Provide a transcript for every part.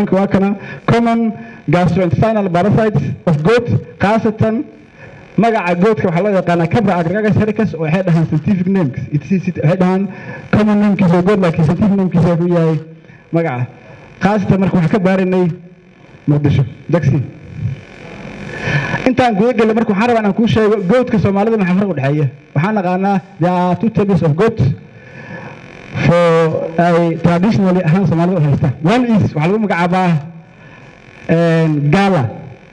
Ciwaanka waa kana: common gastrointestinal parasites of goat. Khaasatan magaca goatka waxaa loo yaqaanaa Capra aegagrus hircus, oo waxay dhahaan scientific names, waxay dhahaan common namekiisa waa goat, laakiin scientific namekiisa wuxuu yahay magaca. Khaasatan marka waxaan ka baarinay Muqdisho jagsi. Intaan guda gelay marka, waxaan rabaa inaan kuu sheego goatka Soomaalida maxaa farq u dhexeeya. Waxaan naqaanaa there are two types of goat for ay traditionally ahaan Soomaalida u haystaan. One is waxaa lagu magacaabaa gala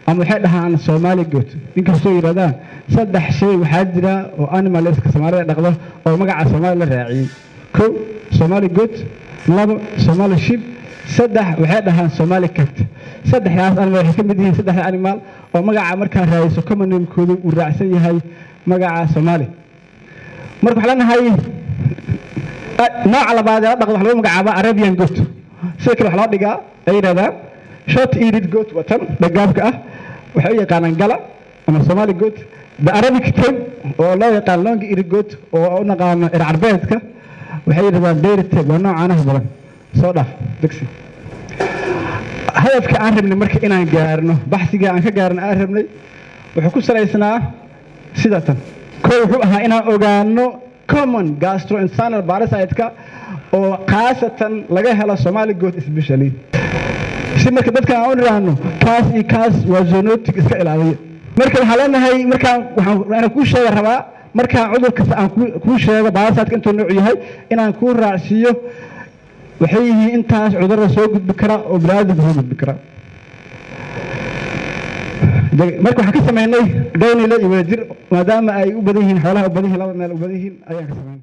ama waxay dhahaan Somali goat. Inkastoo yidhahdaan saddex shay waxaa jira oo animalska Soomaalida dhaqdo oo magaca Soomaali la raaciyey: kow, Somali goat; labo, Somali sheep; saddex, waxay dhahaan Somali cat. Saddexdaas animal waxay ka mid yihiin saddexda animal oo magaca markaa raadiso common namekoodu uu raacsan yahay magaca Soomaali. Marka waxaan leenahay nooca labaad ee la dhaqdo waxa lagu magacaabaa Arabian goat. Sidoo kale waxaa loo dhigaa ay yidhahdaan short eared goat, watan dhagaabka ah, waxay u yaqaanaan gala ama Somali goat. The Arabic type oo loo yaqaan long eared goat oo u naqaano er carbeedka, waxay yidhahdaan dairy type, waa nooc caanaha badan. Soo dhaaf degsi. Hadafka aan rabnay marka inaan gaarno, baxsiga aan ka gaarno aan rabnay, wuxuu ku salaysnaa sida tan. Koo, wuxuu ahaa inaan ogaano common gastrointestinal parasite-ka oo khaasatan laga helo Somali goat especially, si marka dadka aan u nidhaahno kaas iyo kaas waa zoonotic, iska ilaaliya. Marka waxaan leenahay, markaan waxaan kuu sheega rabaa, markaan cudur kasta aan kuu sheego parasite-ka intuu nooc yahay, inaan kuu raacsiiyo waxay yihiin intaas cudurada soo gudbi kara oo biniaadamka soo gudbi kara. Marka waxaan ka samaynay Daynile iyo Wadajir, maadaama ay u badan yihiin xoolaha, u badan yihiin laba meel u badan yihiin ayaan ka samaynay.